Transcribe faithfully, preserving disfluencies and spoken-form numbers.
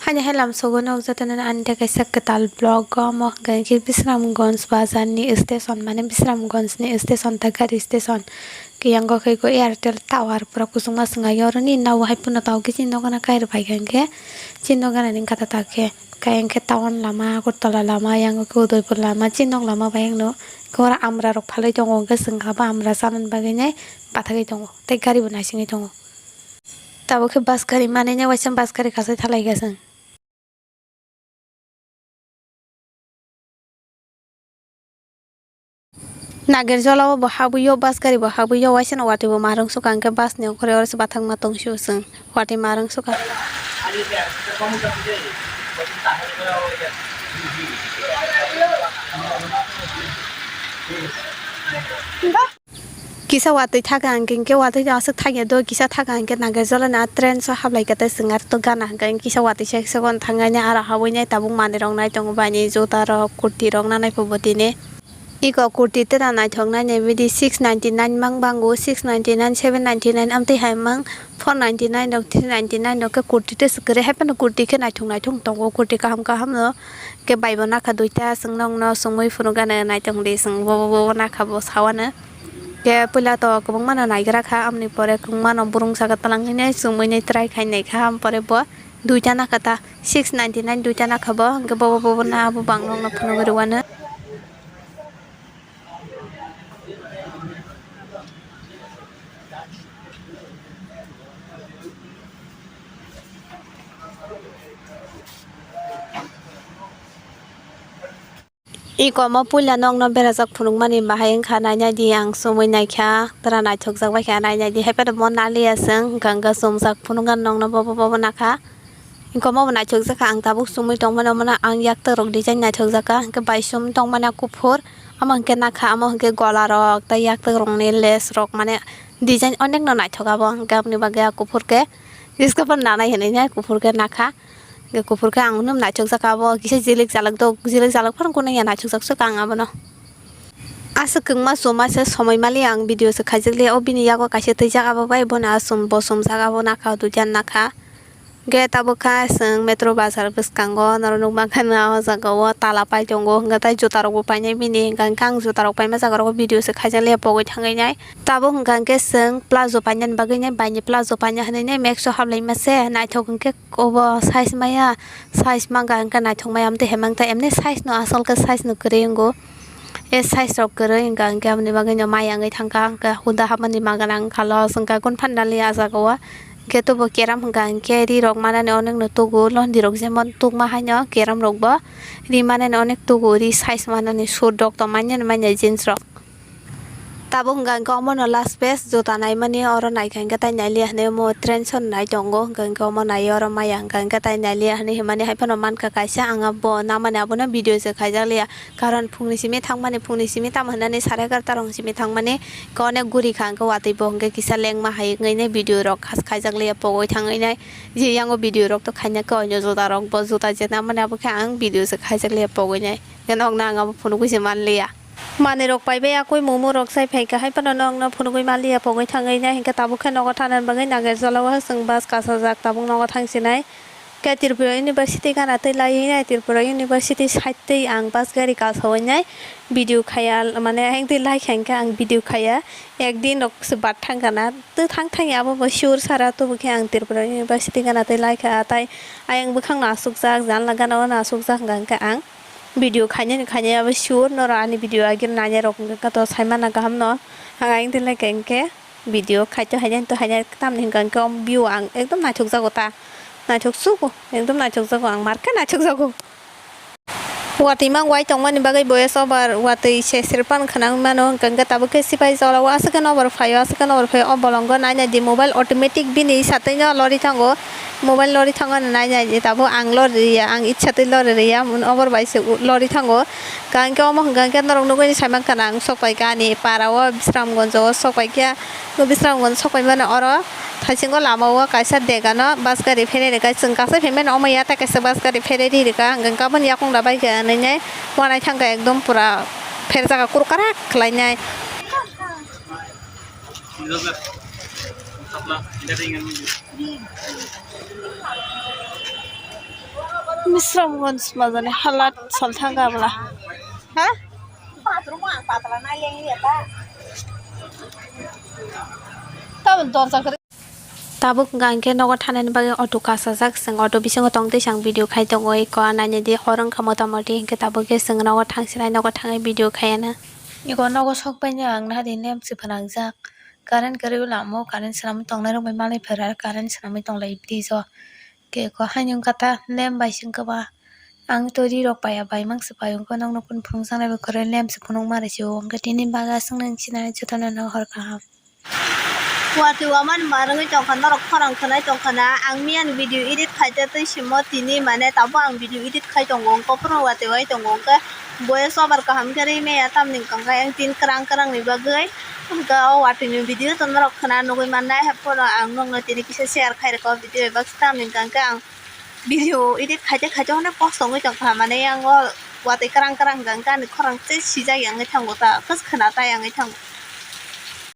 Haini hai lamsogo nok jotono ani tei kaisa kwtal vlog o, omo hwnkha khe Bisramganj bazar ni station, mane Bisramganj ni station ta gari station. Kiyango khe eko Airtel tower pura kuchukma swngai oroni nao hai phano tao khe chini nokana kairok bai kha hwnkhe chini nokana ni gata ta khe kayang khe town lama, Agartala lama, yang khe Udaipur lama, chini nok lama bai ang no khe oro amra rok phalwi tongo hwnkhe chwng kha bo amra chanani bagwi nai bathagwi tongo tei gari bo naisingwi tongo. Tabuk khe bus gari manwi nai waisa bus gari kasai thalai kha chwng. Nagerjola o bo habwi o bus gari bo habwi o waisa no watwi bo ma rwng sukha hwnkhe bus ni okhoroi oro se bathakma tong sio chwng watwi ma rwng sukha. Kisa watwi thaka hwnkhe, hwnkhe watwi aswk thangya do, kisa thaka hwnkhe Nagerjola ni a train so hablai kha tei chwng arto gana hwnkhe kisa watwi se se gon thangnai aro habwi nai tabuk manwi rok nai tongo baini juta rok kurti rok nanai phubo tini. Iko kurti tera naithok nai nai bidi six ninety nine mang bango, six ninety nine, seven ninety nine amtwi hai mang four ninety nine rok, three ninety nine rok khe kurti tei se kwrwi hai phano kurti khe naithok naithok tongo, kurti kaham kaham no. Khe bai bo nakha duita, chwng nokno chumui phunuk gana naitong di, chwng bo, bo, bo, bo nakha bo sawano. Khe puila to kwbangma no naigra kha, amoni pore kwbangma no burung saka twlang hwnwi chumui nai try khai nai kha, am pore bo duita nakha ta six ninety nine duita nakha bo, hwnkhe bo, bo, bo, bo na bo bang nokno phunugwi rwano. Iko omo puila nokno berajak phunukmani bahai wngkha, nainai di ang chumui naikha, tara naithokjak baikha, nainai di hai phano mo naliya chwng, hwnkha hwnkhe chumjak phunukgani nokno bobo bobo nakha. Iko omo bo naithokjakha, ang tabuk chumui tongmani, omono ang yaktakrok design naithokjakha, hwnkhe bai chum tongmani kuphur, omo hwnkhe nakha, omo hwnkhe golarok tei yaktakrokni lace rok mane design onekno naithok abo, hwnkhe aboni bagwi a kuphur khe risk phano nanai hinwi nai kuphur khe nakha. Hwnkhe kuphur khe ang nw naithokjak abo kisa jilik jalak do, jilik jalak phano kunui ya naithokjak suk ang abono. Aswk kwngma chuma se somoi mali ang video se khaijak liya, o bini yago kaisa twijak abo bai bono aswk bo chumjak abo nakha duijan nakha. Hwnkhe tabuk kha chwng metro bazar bwskango norok nukmankha nw o jaga o tala pai tongo hwnkhe tei juta rok bo painai bini hwnkha hwnkhe ang juta rok paima jaga rok o video se khaijak liya pogwi thangwi nai. Tabuk hwnkha hwnkhe chwng plazo painani bagwi nai baini plazo paina hinwi nai mekso hablai mase naithok hwnkhe. Obo size maya, size mangkha hwnkhe naithok maya, amtwi hemang tei emni size no asol khe size no kwrwi wngo. E size rok kwrwi wngkha hwnkhe aboni bagwi no maya wngwi thangkha, hwnkhe huda habani magana wngkha los wngkha gun phandali ah jaga o. Hwnkhe tobo keram hwnkha hwnkhe ri rok manani onek no tugo, londi rok jemon tukma haino keram rok bo ri manani onek tugo, ri size manani suit rok tong manya no manya jeans rok. Tabuk hwnkha hwnkhe omono last piece juta naimani oro naikha hwnkhe tai nailiya hinwi omo train sor nai tongo, hwnkha hwnkhe omo naiwi oro maya hwnkha hwnkhe tai nailiya hinwi himani hai phano mankha kaisa ang abo namani abono video se khaijak liya, karon phungni simi thangmani, phungni simi tamo hinani sare egarota rok simi thangmani hwnkhe onek guri kha hwnkhe watwi bo hwnkhe kisa lengma hai wngnai video rok khas khaijak liya pogwi thangwi nai je yango video rok to khaina khe oino juta rok bo juta je namani abo khe ang video se khaijak liya pogwi nai hwnkhe nokno ang abo phunugwi se manliya. Manwi rok paibai, akoi momo rok chai phaikha, hai phano nokno phunugwi manliya, pogwi thangwi nai hinkhe tabuk khe nogo thanani bagwi Nagerjola o chwng bus kasajak, tabuk nogo thangsinai. Khe Tripura University gana tei laiwi nai, Tripura University side twi ang bus gari kasawi nai video khaiya, mane hengtwi laikha hinkhe ang video khaiya, ekdin rok se bathang gana twi thang thangya, abo bo sure sara, tubukhe ang Tripura University gana tei laikha, tai ayang bwkhakno asukjak, janla gana o no asukjak, hwnkha hinkhe ang. Video khainani khainai abo sure, norok ani video agini nainai rok wngkha to saimana kaham no. Ang ayang twi lai kha hinkhe video khaito hainai to hainai tamni hwnkha hinkhe omo view ang ekdom naithok jago ta. Naithok sugo, ekdom naithok jago ang mar khe naithok jago. Watwi mang wai tongmani bagwi voice over watwi se sirpan khwnang mano hwnkha hinkhe tabuk khe sipai jora o aswk khe nokbar phaio, aswk khe nokbar phaio o bolongo nainai di mobile automatic bini satwi no lori thango. Mobile lori thango nainai di tabuk ang lori ya, ang itsa twi lori ya, obor bai se lori thango. Hwnkha hinkhe omo hwnkha hinkhe norok nugwi saimankha na ang sok pai kha ani para o Bisramganj o sok pai kha. Bisramganj sok pai mano oro thaisingo lama o kaisa dega no bus gari pherwi rwkha, chwng kasai phai mano omo ya tei kaisa bus gari pherwi ri rwkha, hwnkha hinkhe aboni yakung da bai kha hinwi nai wanai thangkha ekdom pura pherjaka kurkara khlainai. Ini dong, Kak. Mantap lah. Ini ada yang ini. Misramgon smajani halat salthang gabla. Ha? Tabuk dorja kwrwi. Tabuk hwnkha hinkhe nogo thanani bagwi auto kasajak, chwng auto bisingo tongtwi chwng video khai tongo, eko nainadi hor wngkha motamoti, hinkhe tabuk khe chwng nogo thangsinai nogo thangwi video khaiana. Eko nogo sokbaino ang nahadi lem se phwnangjak, current kwrwi lama o current swnamwi tongnai rok bai malai phwra current swnamwi tonglai bridge o. Khe eko haino wngkha ta lem bai se wngkha ba. Ang to ri rok paiya, bai mang se pai wngkha, nokno phunukjaknai bai kwrwi lem se phunukma rw se o. Hwnkhe tini bagwi aswk nang sinai jotono no hor kaham. Watwi wamani ma rwngwi tongkha, norok khorang khwnai tongkha na. Ang miyani video edit khaite twi simo tini, mane tabuk ang video edit khai tongo, wngkha phuru watwi wai tongo, hwnkhe voice over kaham khe rwi maya, tamni hwnkha khe ang tini kwrang kwrangni bagwi. Hwnkhe o watwini video to norok khwna nugwi mannai, haiphano ang nokno tini kisa share khai rwkha o video bai baksa, tamni hwnkha khe ang video edit khaite khaite hwnwi post wngwi tongkha, mane yang o watwi kwrang kwrang hwnkha khe ani khorang tei sijak yangwi thango ta, kwchwkhwna ta yangwi thango.